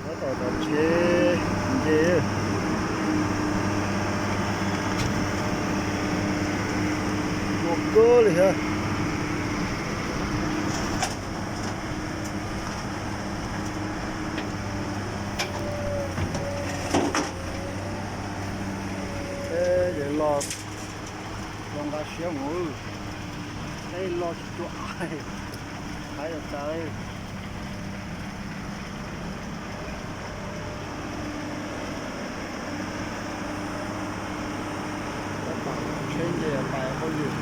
Tab tom tsev nce, muaj kawg li thiab. Peb ces los, los nqa siab mus, peb los tsis cuag, qhaib tas tas li. Tsheb nce pais hauj lwm.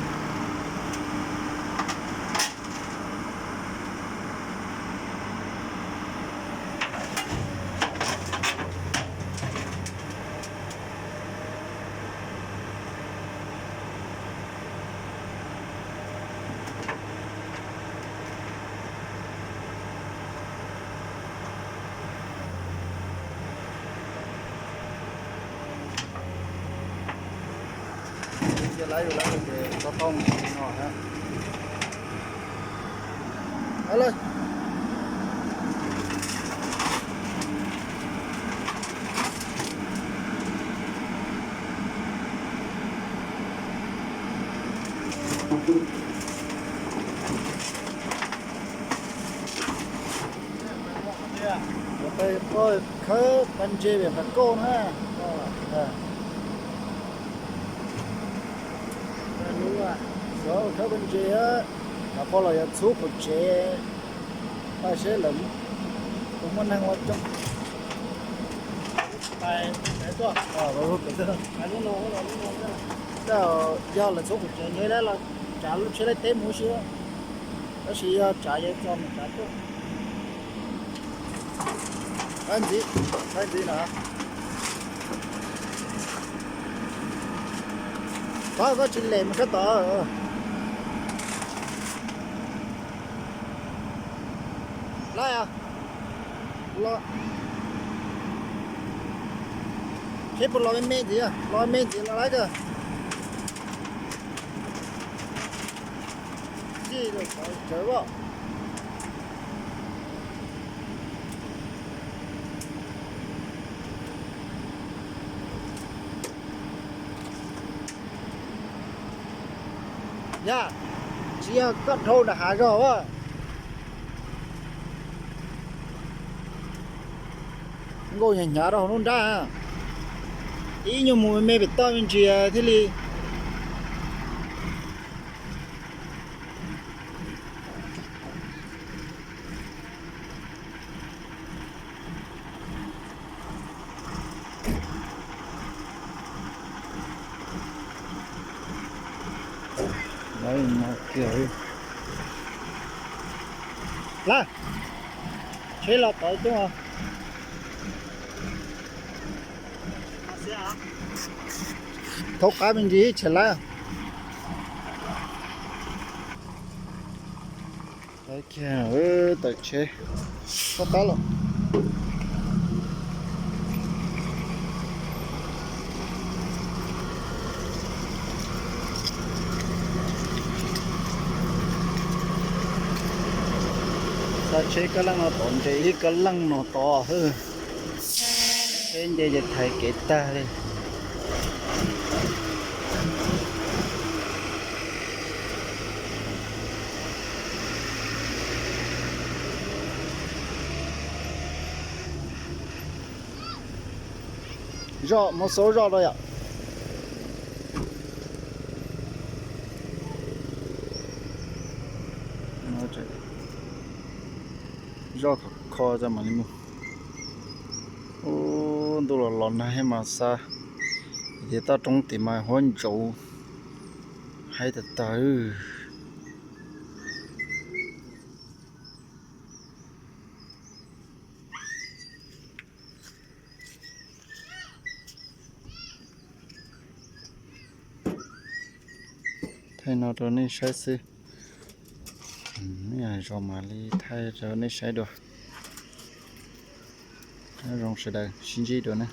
Cia lawv yus lawv ces tau tau mus no thiab. Hab lawm. Yuav peb khawb pab ntse pem qhov kauj na. Xyov khawb pab ntse, qhov pab los yog txhub qaum tsev, pab seb lawv puas muaj neeg ua coob. Yog lawv txhub qaum tsev ntshe los tsav lub tsheb laij teb mus si, tab sis yog tsav ces txo mus tsav tuaj. Ntxiv, ntxiv no. Pab koj tsis lem mus sab tod. Laib, tsheb puas los me me ntxiv, los me ntxiv los laib kawg. Txij rau qhov tsawv as. Yog tsis yog koj dhau nram hav zog as. Nkauj hnyav hnyav rau hauv lub nrab. Ib nyuag mus me pem toj me ntsis thiaj li. Lawm, tsheb los tod coob os. Thaub qab me ntsis tshem lawm. Tawm tsheb, thaub qab los. Txog tsheb kab leej no tod, nres ib kab leej no tod. Tsheb nce ces thaiv kev tag li. Zoj, muab xaub zoj rau yom. Zoj khov kho tso mam li mus. Ub, ntuj los los nag mas xa, ces toj roob tim mas huab ntsaus, haib tag tag. Thaij no rau nej saib xwb. Zos mam li thaij rau nej saib dua. Nyob zoo sawv daws, sib ntsib dua na.